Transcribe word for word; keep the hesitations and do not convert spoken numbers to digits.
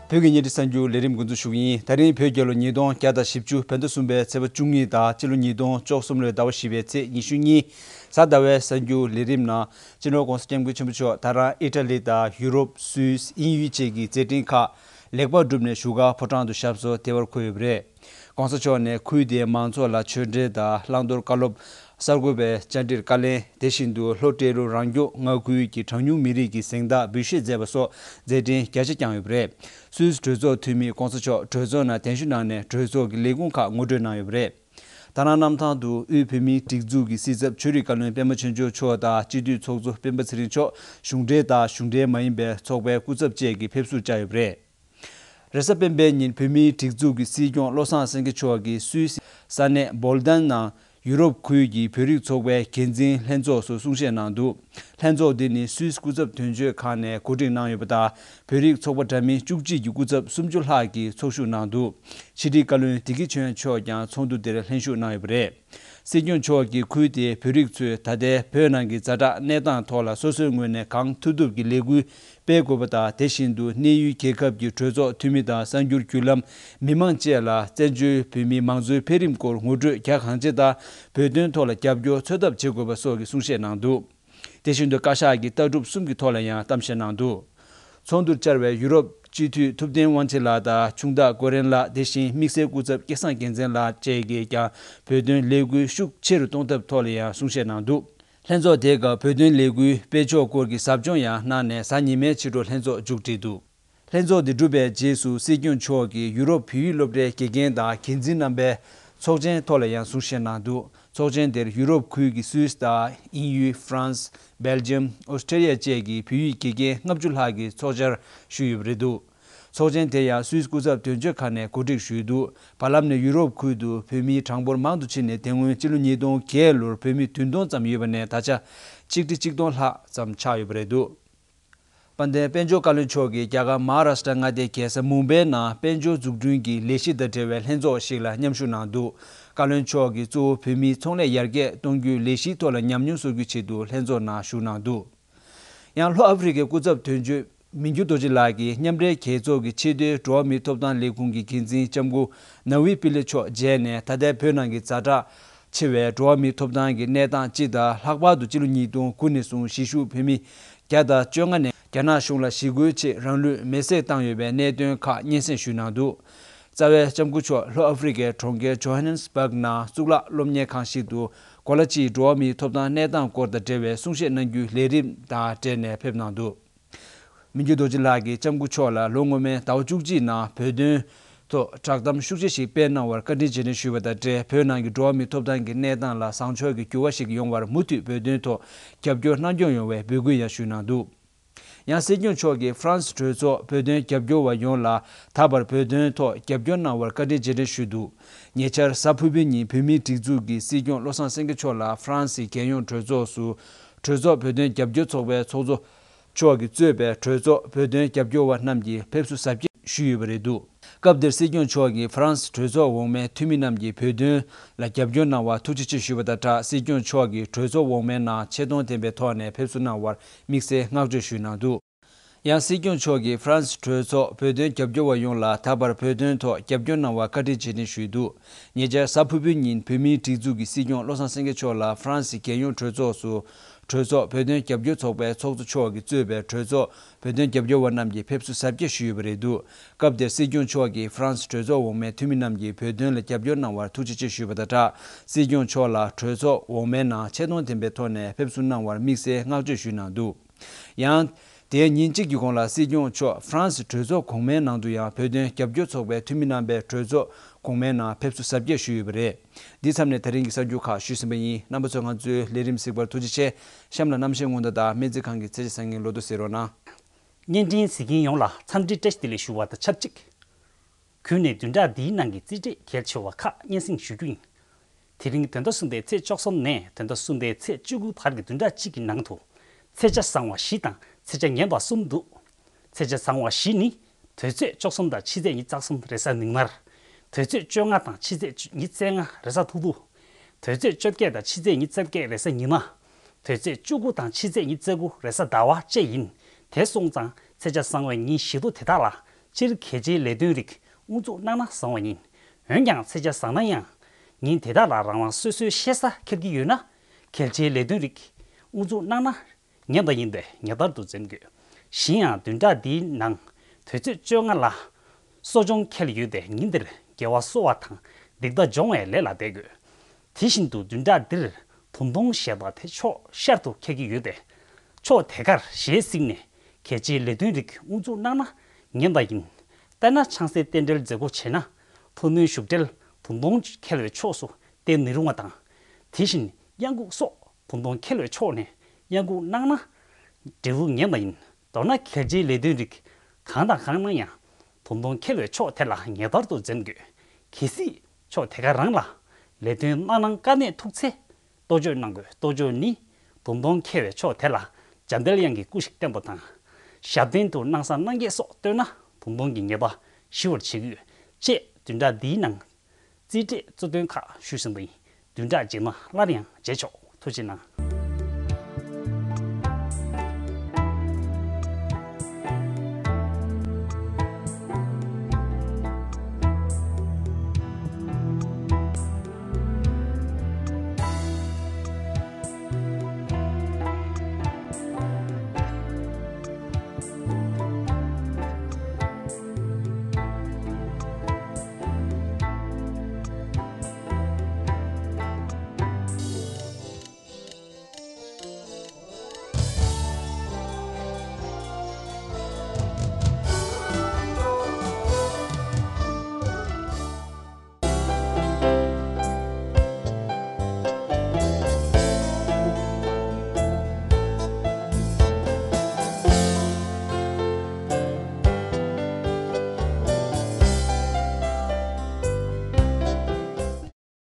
བོད་ཀྱི་ཉིན་རེའི་གསར་འགྱུར་ལས་རིམ་འགོ་འཛུགས་ཞུ་གི་ཡིན། ད་རིང་བོད་རྒྱལ་ལོ་ཉིས་སྟོང་བརྒྱ་དང་བཞི་བཅུ་བོད་ཟླ་གསུམ་པའི་ཚེས་པ་བཅུ་གཉིས་དང་སྤྱི་ལོ་ཉིས་སྟོང་བཅུ་གསུམ་ལོའི་ཟླ་བ་བཞི་པའི་ཚེས་ཉི་ཤུ་གཉིས། གཟའ་ཟླ་བའི་གསར་འགྱུར་ལས་རིམ་ནང་སྤྱི་ནོར་༸གོང་ས་༸སྐྱབས་མགོན་ཆེན་པོ་མཆོག་ད་རང་ཨི་ཊ་ལི་དང་ཡུ་རོབ། སུད་སི། དབྱིན་ཡུལ་བཅས་ཀྱི་མཛད་འཕྲིན་ཁག་ལེགས་པར་གྲུབ་ནས་བཞུགས་སྒར་ཕོ་བྲང་དུ་ཞབས་སོར་བདེ་བར་འཁོད་ཡོད་པ་རེད། ༸གོང་ས་མཆོག་ནས་ཁུལ་དེའི་མང་ཚོགས་ལ་ཆོས་འབྲེལ་དང་བླང་དོར་བཀའ་སློབ། གསར་འགོད་པའི་བཅར་འདྲིར་བཀའ་ལན། དེ་བཞིན་དུ་ལྷོ་ཏེ་རུ་རང་སྐྱོང་མངའ་ཁུལ་གྱི་གྲངས་ཉུང་མི་རིགས་ཀྱི་གཟེངས་རྟགས་འབུལ་བཞེས་མཛད་པ་སོགས་མཛད་འཕྲིན་རྒྱ་ཆེ་བསྐྱངས་ཡོད་པ་རེད། སུད་སི་གྲོས་ཚོགས་འཐུས་མི་༸གོང་ས་མཆོག་གྲོས་ཚོགས་ནང་གདན་ཞུ་གནང་ནས་གྲོས་ཚོགས་ཀྱི་ལས་ཁུངས་ཁག་ངོ་སྤྲོད་གནང་ཡོད་པ་རེད། ད་རང་གནམ་ཐང་དུ་དབུས་བོད་མིའི་སྒྲིག་འཛུགས་ཀྱི་སྲིད་ཚབ་ཆོས་རིག་བཀའ་བློན་པད་མ་ཆོས་འབྱོར་མཆོག་དང་སྤྱི་འཐུས་ཚོགས་གཙོ་སྤེན་པ་ཚེ་རིང་མཆོག་གཞུང་འབྲེལ་དང་གཞུང་འབྲེལ་མ་ཡིན་པའི་ཚོགས་པའི་སྐུ་ཚབ་བཅས་ཀྱིས་ཕེབས་བསུར་བཅར་ཡོད་པ་རེད། རེས་གཟའ་སྤེན་པའི་ཉིན་བོད་མིའི་སྒྲིག་འཛུགས་ཀྱི་སྲིད་སྐྱོང་བློ་བཟང་སེང་གེ་མཆོག་གིས་སུད་སི་ས་གནས་བོལ་ཌན་ནང་ཡུ་རོབ་ཁུལ་གྱི་བོད་རིགས་ཚོགས་པའི་འགན་འཛིན་ལྷན་ཚོགས་སུ་གསུང་བཤད་གནང་འདུག་ལྷན་ཚོགས་འདི་ནི་སུད་སི་སྐུ་ཚབ་དོན་གཅོད་ཁང་ནས་གོ་སྒྲིག་གནང་ཡོད་པ་དང་། བོད་རིགས་ཚོགས་པ་འདྲ་མིན་བཅུ་གཅིག་གི་སྐུ་ཚབ་སུམ་ཅུ་ལྷག་གིས་ཚོགས་ཞུགས་གནང་འདུག་ཕྱི་དྲིལ་བཀའ་བློན་བདེ་སྐྱིད་ཆོས་དབྱངས་མཆོག་ཀྱང་ཚོགས་འདུ་འདིར་ལྷན་ཞུགས་གནང་ཡོད་པ་རེད། སྲིད་སྐྱོང་མཆོག་གིས་ཁུལ་དེའི་བོད་རིགས་ཚོས་ད་ལྟའི་བོད་ནང་གི་ཛ་དྲག་གནས་སྟངས་ཐོག་ལ་སོ་སོའི་ངོས་ནས་གང་ཐུབ་ཐུབ་ཀྱི་ལས་འགུལ་སྤེལ་དགོས་པ་དང་། དེ་བཞིན་དུ་གནས་ཡུལ་རྒྱལ་ཁབ་ཀྱི་གྲོས་ཚོགས་འཐུས་མི་དང་གསར་འགྱུར་བརྒྱུད་ལམ། མི་མང་བཅས་ལ་བཙན་བྱོལ་བོད་མིའི་མང་གཙོའི་འཕེལ་རིམ་སྐོར་ངོ་སྤྲོད་རྒྱ་གང་ཆེ་དང་། བོད་དོན་ཐོག་ལ་རྒྱབ་སྐྱོར་འཚོལ་ཐབས་བྱེད་དགོས་པ་སོགས་ཀྱི་གསུང་བཤད་གནང་འདུག་དེ་བཞིན་དུ་བཀའ་ཤག་གི་ལྟ་གྲུབ་གསུམ་གྱི་ཐོག་ལ་ཡང་གཏམ་བཤད་གནང་འདུག་ཚོགས་འདུར་བཅར་བའི་ཡུ་རོབ་སྤྱི་འཐུས་ཐུབ་བསྟན་དབང་ཆེན་ལགས་དང་ཆུང་བདག་ཀོ་རེན་ལགས། དེ་བཞིན་དམིགས་བསལ་སྐུ་ཚབ་སྐལ་བཟང་རྒྱལ་མཚན་ལགས་བཅས་ཀྱིས་ཀྱང་བོད་དོན་ལས་འགུལ་ཤུགས་ཆེ་རུ་གཏོང་ཐབས་ཐོག་ལ་ཡང་གསུང་བཤད་གནང་འདུག་ལྷན་ཚོགས་དེའི་སྐབས་བོད་དོན་ལས་འགུལ་སྤེལ་ཕྱོགས་སྐོར་གྱི་ཟབ་སྦྱོང་ཡང་གནང་ནས་གཟའ་ཉི་མའི་ཕྱི་དྲོ་ལྷན་ཚོགས་མཇུག་བསྒྲིལ་འདུག་ལྷན་ཚོགས་འདི་གྲུབ་པའི་རྗེས་སུ་སྲིད་སྐྱོང་མཆོག་གིས་ཡུ་རོབ་བོད་ཡིག་སློབ་གྲྭའི་དགེ་རྒན་དང་འགན་འཛིན་རྣམ་པའི་ཚོགས་ཆེན་ཐོག་ལ་ཡང་གསུང་བཤད་གནང་འདུག་ཚོགས་ཆེན་དེར་ཡུ་རོབ་ཁུལ་གྱི་སུད་སི་དང་དབྱིན་ཡུལ། ཧྥ་རན་སི། སྦེལ་ཇམ། ཨོ་སི་ཁྲེ་ལི་ཡ་བཅས་ཀྱི་བོད་ཡིག་དགེ་རྒན་ལྔ་བཅུ་ལྷག་གིས་ཚོགས་བཅར་ཞུས་ཡོད་པ་རེད་འདུག་ཚོགས་ཆེན་དེ་ཡང་སུད་སི་སྐུ་ཚབ་དོན་གཅོད་ཁང་ནས་གོ་སྒྲིག་ཞུས་འདུག་བར་ལམ་ནས་ཡུ་རོབ་ཁུལ་དུ་བོད་མིའི་གྲངས་འབོར་མང་དུ་ཕྱིན་ནས་དེ་སྔོན་ཕྱི་ལོ་ཉིས་སྟོང་བརྒྱད་ལོར་བོད་མི་བདུན་སྟོང་ཙམ་ཡོད་པ་ནས་ད་ཆ་ཆིག་ཁྲི་ཆིག་སྟོང་ལྷག་ཙམ་ཆགས་ཡོད་པ་རེད་འདུག་དཔལ་ལྡན་དཔལ་འབྱོར་བཀའ་བློན་མཆོག་གིས་རྒྱ་གར་མ་ཧཱ་རཱ་ཤི་ཏྲ་མངའ་སྡེའི་རྒྱལ་ས་མུམ་བྷེ་ནང་དཔལ་འབྱོར་འཛུགས་སྐྲུན་གྱི་ལས་གཞི་དང་འབྲེལ་བའི་ལྷན་ཚོགས་ཤིག་ལ་མཉམ་ཞུགས་གནང་འདུག་བཀའ་བློན་མཆོག་གིས་གཙོ་བོ་བོད་མིའི་ཚོང་ལས་ཡར་རྒྱས་གཏོང་རྒྱུའི་ལས་གཞིའི་ཐོག་ལ་ཉམས་མྱོང་གསོག་རྒྱུའི་ཆེད་དུ་ལྷན་ཚོགས་ནང་ཞུགས་གནང་འདུག་ཡང་ལྷོ་ཨ་ཧྥེ་རི་ཁའི་སྐུ་ཚབ་དོན་གཅོད་མི་འགྱུར་རྡོ་རྗེ་ལགས་ཀྱིས་མཉམ་འབྲེལ་རྒྱལ་ཚོགས་ཀྱི་ཆེས་མཐོའི་འགྲོ་བ་མིའི་ཐོབ་ཐང་ལས་ཁུངས་ཀྱི་འགན་འཛིན་ལྕམ་སྐུ་ནཱ་ཝི་པི་ལེ་མཆོག་མཇལ་ནས་ད་ལྟའི་བོད་ནང་གི་ཛ་དྲག་ཆེ་བའི་འགྲོ་བ་མིའི་ཐོབ་ཐང་གི་གནས་སྟངས་སྤྱི་དང་། ལྷག་པར་དུ་སྤྱི་ལོ་ཉིས་སྟོང་དགུ་ནས་བཟུང་གཞིས་བཞུགས་བོད་མི་བརྒྱ་དང་བཅོ་ལྔ་ནས་རྒྱ་ནག་གཞུང་ལ་ཞི་རྒོལ་ཆེད་རང་ལུས་མེར་སྲེག་བཏང་ཡོད་པའི་གནད་དོན་ཁག་སྙན་སེང་ཞུས་གནང་འདུག་རྩ་བའི་ལྕམ་སྐུ་མཆོག་ལྷོ་ཨ་ཧྥེ་རི་ཁའི་གྲོང་ཁྱེར་ཇོ་ཧན་ནེ་སི་སྦག་ནང་གཙུག་ལག་སློབ་གཉེར་ཁང་ཞིག་ཏུ་གོ་ལ་སྤྱིའི་འགྲོ་བ་མིའི་ཐོབ་ཐང་གནས་སྟངས་སྐོར་དང་འབྲེལ་བའི་གསུང་བཤད་གནང་རྒྱུའི་ལས་རིམ་དང་འབྲེལ་ནས་ཕེབས་གནང་འདུག་མི་འགྱུར་རྡོ་རྗེ་ལགས་ཀྱིས་ལྕམ་སྐུ་མཆོག་ལ་ལོ་སྔོན་མའི་ཟླ་བ་བཅུ་གཅིག་ནང་བོད་དོན་ཐོག་བསྒྲགས་གཏམ་ཤུགས་ཆེ་ཞིག་སྤེལ་གནང་བར་བཀའ་དྲིན་རྗེས་དྲན་ཞུས་པ་དང་འབྲེལ། བོད་ནང་གི་འགྲོ་བ་མིའི་ཐོབ་ཐང་གི་གནས་སྟངས་ལ་བཟང་ཕྱོགས་ཀྱི་འགྱུར་བ་ཞིག་ཡོང་བར་མུ་མཐུད་བོད་དོན་ཐོག་རྒྱབ་སྐྱོར་གནང་སྐྱོང་ཡོང་བའི་འབོད་སྐུལ་ཡང་ཞུས་གནང་འདུག་ཡང་སྲིད་སྐྱོང་མཆོག་གིས་ཧྥ་རན་སི་གྲོས་ཚོགས་བོད་དོན་རྒྱབ་སྐྱོར་བ་ཡོངས་ལ་ད་བར་བོད་དོན་ཐོག་རྒྱབ་སྐྱོར་གནང་བར་བཀའ་དྲིན་རྗེས་དྲན་ཞུས་འདུག་ཉེ་ཆར་གཟའ་ཕུར་བུའི་ཉིན་བོད་མིའི་སྒྲིག་འཛུགས་ཀྱི་སྲིད་སྐྱོང་བློ་བཟང་སེང་གེ་མཆོག་ལ་ཧྥ་རན་སིའི་རྒྱལ་ཡོངས་གྲོས་ཚོགས་སུ་གྲོས་ཚོགས་བོད་དོན་རྒྱབ་སྐྱོར་ཚོགས་པའི་ཚོགས་གཙོ་མཆོག་གིས་གཙོས་པའི་གྲོས་ཚོགས་བོད་དོན་རྒྱབ་སྐྱོར་བ་རྣམས་ཀྱིས་ཕེབས་བསུ་གཟབ་རྒྱས་ཞུས་ཡོད་པ་རེད་འདུག་སྐབས་དེར་སྲིད་སྐྱོང་མཆོག་གིས་ཧྥ་རན་སི་གྲོས་ཚོགས་འོག་མའི་འཐུས་མི་རྣམས་ཀྱིས་བོད་དོན་ལ་རྒྱབ་སྐྱོར་གནང་བར་ཐུགས་རྗེ་ཆེ་ཞུས་པ་དང་སྦྲགས། སྲིད་སྐྱོང་མཆོག་གིས་གྲོས་ཚོགས་འོག་མའི་ནང་ཆེ་མཐོང་ལྡན་པའི་ཐོག་ནས་ཕེབས་བསུ་གནང་བར་དམིགས་བསལ་བསྔགས་བརྗོད་ཞུས་གནང་འདུག་ཡང་སྲིད་སྐྱོང་མཆོག་གིས་ཧྥ་རན་སི་གྲོས་ཚོགས་བོད་དོན་རྒྱབ་སྐྱོར་བ་ཡོངས་ལ་ད་བར་བོད་དོན་ཐོག་རྒྱབ་སྐྱོར་གནང་བར་བཀའ་དྲིན་རྗེས་དྲན་ཞུས་འདུག་ཉེ་ཆར་གཟའ་ཕུར་བུའི་ཉིན་བོད་མིའི་སྒྲིག་འཛུགས་ཀྱི་སྲིད་སྐྱོང་བློ་བཟང་སེང་གེ་མཆོག་ལ་ཧྥ་རན་སིའི་རྒྱལ་ཡོངས་གྲོས་ཚོགས་སུ་གྲོས་ཚོགས་བོད་དོན་རྒྱབ་སྐྱོར་ཚོགས་པའི་ཚོགས་གཙོ་མཆོག་གིས་གཙོས་པའི་གྲོས་ཚོགས་བོད་དོན་རྒྱབ་སྐྱོར་བ་རྣམས་ཀྱིས་ཕེབས་བསུ་གཟབ་རྒྱས་ཞུས་ཡོད་པ་རེད་འདུག་སྐབས་དེར་སྲིད་སྐྱོང་མཆོག་གིས་ཧྥ་རན་སི་གྲོས་ཚོགས་འོག་མའི་འཐུས་མི་རྣམས་ཀྱིས་བོད་དོན་ལ་རྒྱབ་སྐྱོར་གནང་བར་ཐུགས་རྗེ་ཆེ་ཞུས་པ་དང་སྦྲགས། སྲིད་སྐྱོང་མཆོག་ལ་གྲོས་ཚོགས་འོག་མའི་ནང་ཆེ་མཐོང་ལྡན་པའི་ཐོག་ནས་ཕེབས་བསུ་གནང་བར་དམིགས་བསལ་བསྔགས་བརྗོད་ཞུས་གནང་འདུག་ཡང་། དེའི་ཉིན་གཅིག་གི་གོང་ལ་སྲིད་སྐྱོང་མཆོག་ཧྥ་རན་སི་གྲོས་ཚོགས་གོང་མའི་ནང་དུ་ཡང་བོད་དོན་རྒྱབ་སྐྱོར་ཚོགས་པའི་འཐུས་མི་རྣམ་པས་གྲོས་ཚོགས་གོང་མའི་ནང་ཕེབས་བསུ་གཟབ་རྒྱས་ཞུས་ཡོད་པ་རེད། འདི་མཚམས་ནས་ད་རིང་གི་གསར་འགྱུར་ཁག་ཞུས་ཟིན་པ་ཡིན། རྣམ་པ་ཚོས་ང་ཚོའི་ལས་རིམ་གཟིགས་པར་ཐུགས་རྗེ་ཆེ། གཤམ་ལ་གནམ་གཤིས་སྔོན་བརྡ་དང་སྨན་རྩིས་ཁང་གི་ཚད་གཞི་གསར་རྙིང་ལོ་ཐོ་གཟིགས་རོགས་གནང་། བརྙན་འཕྲིན་གཟིགས་མཁན་ཡོངས་ལ་འཚམས་འདྲི་བཀྲ་ཤིས་བདེ་ལེགས་ཞུ་བ་དང་ཆབས་ཅིག་གུས་ནས་བདུན་ཕྲག་འདིའི་ནང་གི་རྩིས་འབྲས་གལ་ཆེ་བ་ཁག་སྙན་སེང་ཞུ་རྒྱུ་ཡིན། དེ་རིང་དོན་ཟླ་གསུམ་པའི་ཚེས་བཅུ་གསུམ་ནས་དོན་ཟླ་གསུམ་པའི་ཚེས་བཅུ་དགུ་བར་གྱི་བདུན་ཕྲག་གཅིག་གི་ནང་དུ། ཚེས་ཆ་བཟང་བ་བཞི་དང་ཚེས་ཆ་ངན་པ་གསུམ་འདུག་ཚེས་ཆ་བཟང་བ་བཞི་ནི། དོན་ཚེས་བཅུ་གསུམ་དང་ཕྱི་ཚེས་ཉི་ཤུ་རྩ་གསུམ་རེས་གཟའ་མིག་དམར། དོན་ཚེས་བཅོ་ལྔ་དང་ཕྱི་ཚེས་ཉི་ཤུ་རྩ་ལྔ་རེས་གཟའ་ཕུར་བུ། དོན་ཚེས་བཅོ་བརྒྱད་དང་ཕྱི་ཚེས་ཉི་ཤུ་རྩ་བརྒྱད་རེས་གཟའ་ཉི་མ། དོན་ཚེས་བཅུ་དགུ་དང་ཕྱི་ཚེས་ཉི་ཤུ་རྩ་དགུ་རེས་གཟའ་ཟླ་བ་བཅས་ཡིན། དེ་སོང་ཙང་ཚེས་ཆ་བཟང་བའི་ཉིན་བཞི་དུ་དེ་དག་ལ། སྤྱིར་གལ་ཆེའི་ལས་དོན་རིགས་དབུ་འཛུགས་གནང་ན་བཟང་བ་ཡིན། འོན་ཀྱང་ཚེས་ཆ་བཟང་ན་ཡང་། ཉིན་དེ་དག་ལ་རང་རང་སོ་སོའི་ཤེས་བྱ་འཁྱེར་གྱི་ཡོད་ན། གལ་ཆེའི་ལས་དོན་རིགས་དབུ་འཛུགས་གནང་ན་ཉེ་ལྟ་ཡིན་པས་ཉེ་ལྟར་དུ་འཛེམ་དགོས། གཞན་ཡང་བདུན་ཕྲག་འདིའི་ནང་དུས་ཚོད་བཅོ་ལྔ་ལ་གསོ་སྦྱོང་འཁེལ་ཡོད་པས་ཉིན་དེར་དགེ་བ་གསོ་བ་དང་སྡིག་ལྟ་སྦྱོང་བའི་ལས་ལ་བསྡད་དགོས། དེ་བཞིན་དུ་བདུན་ཕྲག་འདིར་བུམ་སྟོང་བཞེས་པ་དེ་ཕྱོགས་ཤར་དུ་འཁེལ་གྱི་ཡོད་པས། ཕྱོགས་དེ་ཁར་ཞལ་གཟིགས་ནས་གལ་ཆེའི་ལས་དོན་རིགས་དབུ་འཛུགས་གནང་ན་ཉེ་ལྟ་ཡིན། དཔེར་ན་ཆང་སའི་རྟེན་འབྲེལ་མཛད་སྒོ་བྱས་ན། ཕུགས་ནུས་ཤུགས་འབྲེལ་བུམ་སྟོང་འཁེལ་བའི་ཕྱོགས་སུ་བསྟེན་མི་རུང་བ་དང་། དེ་བཞིན་གཡང་འགུགས་སོགས་བུམ་སྟོང་འཁེལ་བའི་ཕྱོགས་ནས་གཡང་འགུགས་གནང་ན་འབྲས་བུ་ངན་པ་ཡིན། མདོར་ན་གལ་ཆེའི་ལས་དོན་རིགས་གང་དང་གང་གནང་ཡང་བུམ་སྟོང་འཁེལ་བའི་ཕྱོགས་དེ་ལ་ངེས་པར་དུ་འཛེམ་དགོས། གལ་སྲིད་ཕྱོགས་དེ་ག་རང་ལ་ལས་དོན་གནང་གནང་དཀའ་གནད་ཐུག་ཚེ། གཏོ་བཅོས་གནང་དགོས། གཏོ་བཅོས་ནི་བུམ་སྟོང་འཁེལ་བའི་ཕྱོགས་དེ་ལ་འཇམ་དཔལ་དབྱངས་ཀྱི་སྐུ་ཞིག་བསྟན་པ་དང་། ཞབས་བརྟན་དུ་སྣང་གསང་སྣང་བརྒྱད་སོགས་བཏོན་ན་བུམ་སྟོང་གི་ཉེས་པ་ཞི་བར་བྱེད་ཀྱི་ཡོད། ཅེས་བདུན་ཕྲག་འདིའི་ནང་རྩིས་འབྲས་གཙོ་དོན་ཁག་ཞུས་ཟིན་པ་ཡིན། བདུན་ཕྲག་རྗེས་མ་སླར་ཡང་མཇལ་ཆོག་ཐུགས་རྗེ་གནང་།